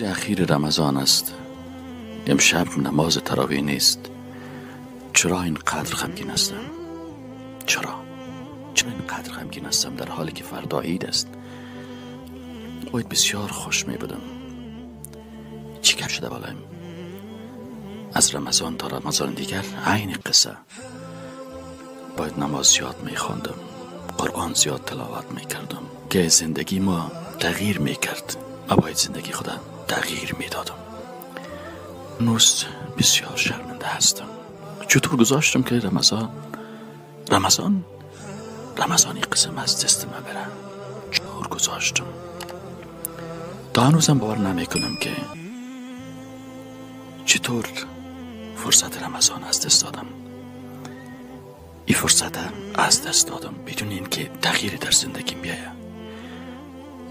روز اخیر رمضان است. امشب نماز تراویح نیست. چرا اینقدر غمگین هستم؟ چرا اینقدر غمگین هستم در حالی که فردا عید است؟ باید بسیار خوش می بودم. چی کم شده بالایم؟ از رمضان تا رمضان دیگر عین قصه. باید نماز زیاد می خواندم، قرآن زیاد تلاوت می کردم که زندگی ما تغییر می کرد. ما باید زندگی خودم تغییر می دادم. هنوز بسیار شرمنده هستم. چطور گذاشتم که رمضان قسم از دست من بره؟ چطور گذاشتم؟ تا هنوزم باور نمی کنم که چطور فرصت رمضان از دست دادم. این فرصت از دست دادم بدون اینکه تغییری در زندگیم بیاید.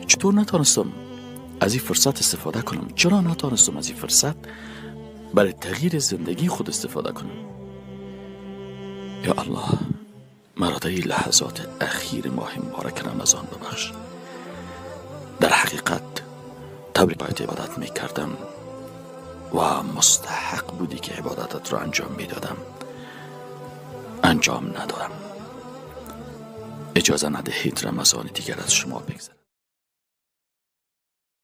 چطور نتانستم از این فرصت استفاده کنم؟ چرا نتانستم از این فرصت برای تغییر زندگی خود استفاده کنم؟ یا الله، مرا در این لحظات اخیر ماه مبارک رمضان ببخش. در حقیقت طوری باید عبادت می کردم و مستحق بودی که عبادتت را انجام می دادم. انجام ندارم. اجازه ندهید رمضان دیگر از شما بگذرد.